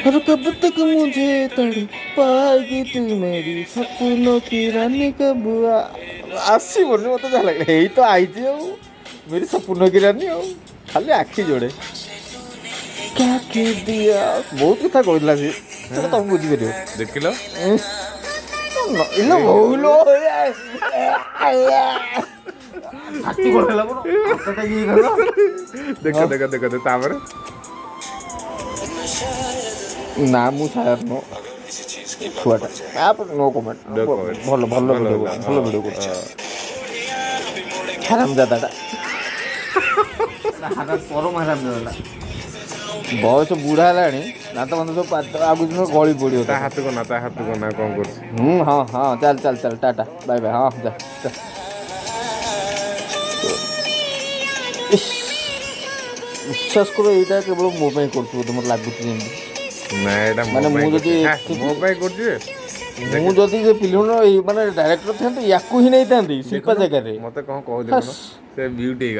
और कब तक मुझे तड़पाएगी तू मेरी सपनों की रानी, कब ଆସିବନି ମତେ ଯାହା ଲାଗିଲା। ଏଇ ତ ଆଇଛି ଆଉ मेरी सपनों की रानी। ଆଉ ଖାଲି ଆଖି ଯୋଡ଼େ क्या कह दिया। ବହୁତ କଥା କହିଥିଲା ସେ, ସେଟା ତମେ ବୁଝିପାରିବ। ଦେଖିଲ। ଇଲୋ ବୋଉଲୋ, ଛାତି କଣ ହେଲା ମୋର, ହାତଟା ଇଏ ହେଇଗଲା। ଦେଖ ଦେଖ ଦେଖ ଦେଖ, ତାପରେ। ନା, ମୁଁ ସାୟାର ନୁହଁ, ଛୁଆଟା ନୋ କମେଣ୍ଟ। No comment. ଭଲ ଭଲ ଭଲ ଭିଡ଼ିଓ। ହେଲା, ଭଲ ଭିଡ଼ିଓ କରୁଛି ହାରାମଜାଦାଟା, ପରମ ହାରାମଜାଦାଟା। ବୟସ ବୁଢ଼ା ହେଲାଣି, ଦାନ୍ତ ଫାନ୍ତ ସବୁ ଆଗକୁ ଗଳି ପଡ଼ିବ। ତା ହାତକୁ ନା, ତା ହାତକୁ ନା, କଣ କରୁଛି? ହୁଁ, ହଁ, ଚାଲ ଚାଲ ଚାଲ, ଟାଟା ବାଇ ବାଇ। ହଁ, ଯା ଯା। ଇସ୍, ବିଶ୍ୱାସ କର, ଏଇଟା କେବଳ ମୋ ପାଇଁ କରୁଛୁ ବୋଧେ, ମୋତେ ଲାଗୁଛି ଯେମିତି। ନା, ଏଇଟା ମୋ ମାନେ ପାଇଁ ମୁଁ ଯଦି କରୁଛି। ହଁ, ମୋ ପାଇଁ କରୁଛି ଯେ। ମୁଁ ଯଦି ସେ ଫିଲ୍ମର ଏଇ ମାନେ ଡାଇରେକ୍ଟର ଥାନ୍ତି, ୟାକୁ ହିଁ ନେଇଥାନ୍ତି ଶିଳ୍ପା ଜାଗାରେ। ମତେ କଣ କହୁ ଦେଖୁନ, ସେ ମ୍ୟୁଟ୍ ହେଇଗଲା।